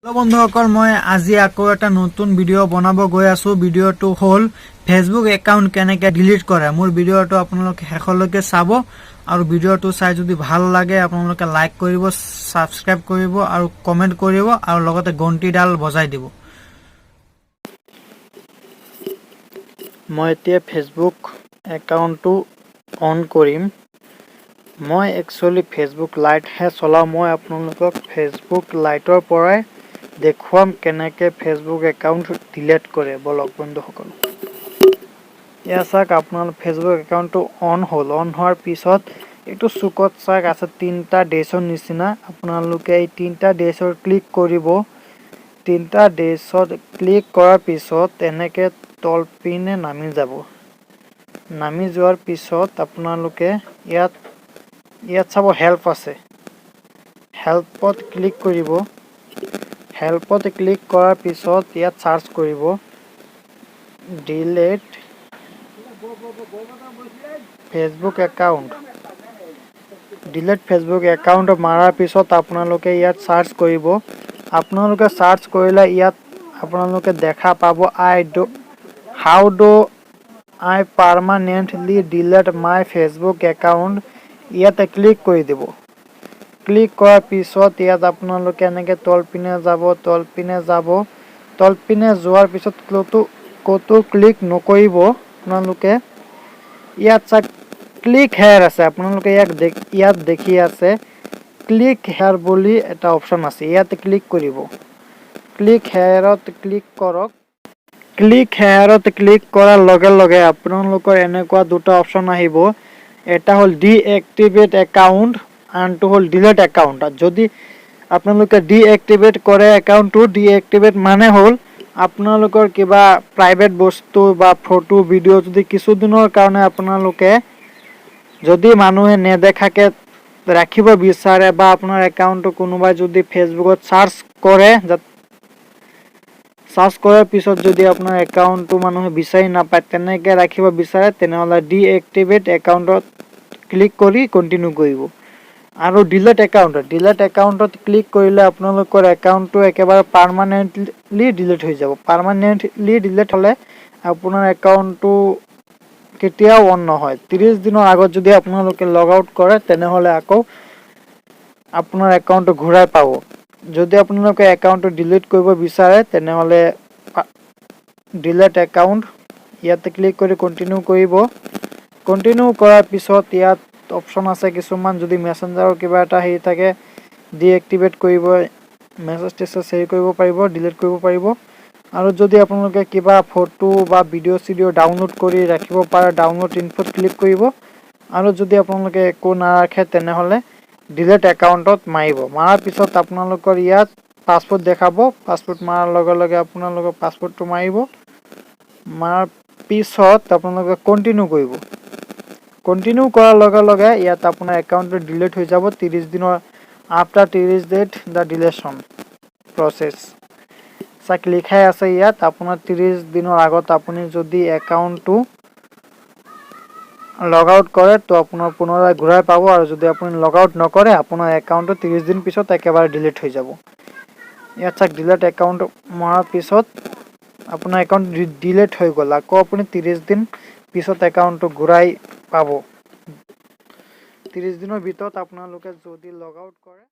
Hello' বন্ধুসকল, মই আজি আকৌ এটা নতুন ভিডিঅ' বনাব গৈ আছো। ভিডিঅ'টো হ'ল ফেচবুক একাউণ্ট কেনেকৈ ডিলিট কৰে। মোৰ ভিডিঅ'টো আপোনালোকে শেষলৈকে চাব আৰু ভিডিঅ'টো চাই যদি ভাল লাগে, আপোনালোকে লাইক কৰিব, ছাবস্ক্ৰাইব কৰিব আৰু কমেণ্ট কৰিব আৰু লগতে ঘণ্টিডাল বজাই দিব। মই এতিয়া ফেচবুক একাউণ্টটো অন কৰিম। মই একচুৱেলি ফেচবুক লাইটহে চলাওঁ। মই আপোনালোকক ফেচবুক লাইটৰ পৰাই দেখুৱাম কেনেকৈ ফেচবুক একাউণ্ট ডিলিট কৰে। বলক বন্ধুসকল। এয়া চাওক, আপোনাৰ ফেচবুক একাউণ্টটো অন হ'ল। অন হোৱাৰ পিছত এইটো চুকত চাওক, আছে তিনিটা ডেছৰ নিচিনা। আপোনালোকে এই তিনিটা ডেছৰ ক্লিক কৰিব। তিনিটা ডেছত ক্লিক কৰাৰ পিছত এনেকৈ তলপিনে নামি যাব। নামি যোৱাৰ পিছত আপোনালোকে ইয়াত চাব, হেল্প আছে। হেল্পত ক্লিক কৰিব। হেল্পত ক্লিক কৰাৰ পিছত ইয়াত চাৰ্চ কৰিব delete Facebook account. Delete Facebook account মাৰাৰ পিছত আপোনালোকে ইয়াত চাৰ্চ কৰিব। আপোনালোকে চাৰ্চ কৰিলে ইয়াত আপোনালোকে দেখা পাব I do how do I permanently delete my Facebook account। ইয়াতে ক্লিক কৰি দিব। ক্লিক কৰাৰ পিছত ইয়াত আপোনালোকে এনেকৈ তলপিনে যাব, তলপিনে যাব। তলপিনে যোৱাৰ পিছত ক'তো ক'তো ক্লিক নকৰিব আপোনালোকে। ইয়াত চাওক, ক্লিক হেয়াৰ আছে। আপোনালোকে ইয়াত দেখি আছে, ক্লিক হেয়াৰ বুলি এটা অপশ্যন আছে। ইয়াতে ক্লিক কৰিব। ক্লিক হেয়াৰত ক্লিক কৰক। ক্লিক হেয়াৰত ক্লিক কৰাৰ লগে লগে আপোনালোকৰ এনেকুৱা দুটা অপশ্যন আহিব। এটা হ'ল ডিএক্টিভেট একাউণ্ট, আনটো হ'ল ডিলিট একাউণ্ট। যদি আপোনালোকে ডিএক্টিভেট কৰে একাউণ্টটো, ডিএক্টিভেট মানে হ'ল আপোনালোকৰ কিবা প্ৰাইভেট বস্তু বা ফটো, ভিডিঅ' যদি কিছুদিনৰ কাৰণে আপোনালোকে যদি মানুহে নেদেখাকে ৰাখিব বিচাৰে বা আপোনাৰ একাউণ্টটো কোনোবাই যদি ফেচবুকত চাৰ্চ কৰে, চাৰ্চ কৰাৰ পিছত যদি আপোনাৰ একাউণ্টটো মানুহে বিচাৰি নাপায়, তেনেকৈ ৰাখিব বিচাৰে, তেনেহ'লে ডিএক্টিভেট একাউণ্টত ক্লিক কৰি কণ্টিনিউ কৰিব। আৰু ডিলেট একাউণ্টত ক্লিক কৰিলে আপোনালোকৰ একাউণ্টটো একেবাৰে পাৰ্মানেণ্টলি ডিলিট হৈ যাব। পাৰ্মানেণ্টলি ডিলিট হ'লে আপোনাৰ একাউণ্টটো কেতিয়াও অন নহয়। 30 দিনৰ আগত যদি আপোনালোকে লগ আউট কৰে, তেনেহ'লে আকৌ আপোনাৰ একাউণ্টটো ঘূৰাই পাব। যদি আপোনালোকে একাউণ্টটো ডিলিট কৰিব বিচাৰে, তেনেহ'লে ডিলিট একাউণ্ট ইয়াতে ক্লিক কৰি কণ্টিনিউ কৰিব। কণ্টিনিউ কৰাৰ পিছত ইয়াত অপশ্যন আছে কিছুমান। যদি মেছেঞ্জাৰৰ কিবা এটা হেৰি থাকে, ডিএক্টিভেট কৰিব, মেছেজ টেছেজ হেৰি কৰিব পাৰিব, ডিলিট কৰিব পাৰিব। আৰু যদি আপোনালোকে কিবা ফটো বা ভিডিঅ' চিডিঅ' ডাউনলোড কৰি ৰাখিব পাৰে, ডাউনলোড ইনফ'ত ক্লিক কৰিব। আৰু যদি আপোনালোকে একো নাৰাখে, তেনেহ'লে ডিলিট একাউণ্টত মাৰিব। মাৰাৰ পিছত আপোনালোকৰ ইয়াত পাছৱৰ্ড দেখাব। পাছৱৰ্ড মাৰাৰ লগে লগে আপোনালোকৰ পাছৱৰ্ডটো মাৰিব। মাৰাৰ পিছত আপোনালোকে কণ্টিনিউ কৰিব। কণ্টিনিউ কৰাৰ লগে লগে ইয়াত আপোনাৰ একাউণ্টটো ডিলিট হৈ যাব 30 দিনৰ, আফটাৰ 30 ডেট the ডিলেশ্যন প্ৰচেছ। চাওক, লিখাই আছে ইয়াত, আপোনাৰ 30 দিনৰ আগত আপুনি যদি একাউণ্টটো লগ আউট কৰে, তো আপোনাৰ পুনৰাই ঘূৰাই পাব। আৰু যদি আপুনি লগ আউট নকৰে, আপোনাৰ একাউণ্টটো 30 দিন পিছত একেবাৰে ডিলিট হৈ যাব। ইয়াত চাওক, ডিলিট একাউণ্ট মৰাৰ পিছত আপোনাৰ একাউণ্ট ডিলিট হৈ গ'ল। আকৌ আপুনি 30 দিন পিছত একাউণ্টটো ঘূৰাই পাব, 30 দিনৰ ভিতৰত আপোনালোকে যদি লগ আউট কৰে।